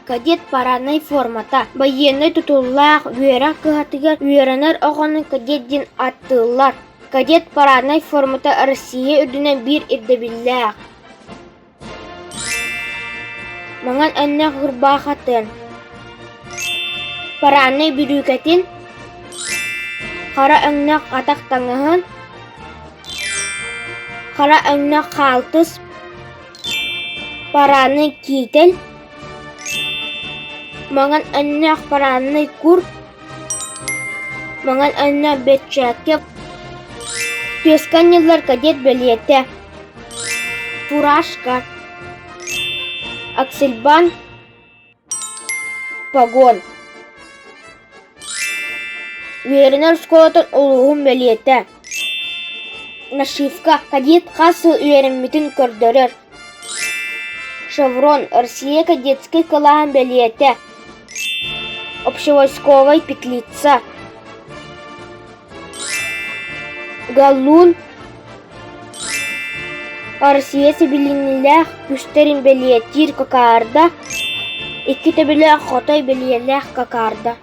Кадет параднай формата байыаннай тутуллаах үөрэх кыһатыгар үөрэнэр оҕону кадет диэн ааттыыллар. Кадет параднай формата Россия үрдүнэн биир ирдэбиллээх. Маҥан өҥнөөх ырбаахатын, параднай бүрүүкэтин, хара өҥнөөх атах таҥаһын, хара өҥнөөх хаалтыс, Параднай киитэл, маҥан өҥнөөх параднай кур, маҥан өҥнөөх бэрчээккэ, түөскэ анньыллар кадет бэлиэтэ, фуражка, аксельбан, Погон Үөрэнэр оскуолатын улууһун бэлиэтэ Нашивка кадет хас сыл үөрэммитин көрдөрөр Шеврон Россия кадетскай кылааһын бэлиэтэ Общевойсковай петлица Галлун Россия сэбилиниилээх күүстэрин бэлиэтиир кокаарда, икки төбөлөөх хотой бэлиэлээх кокаарда.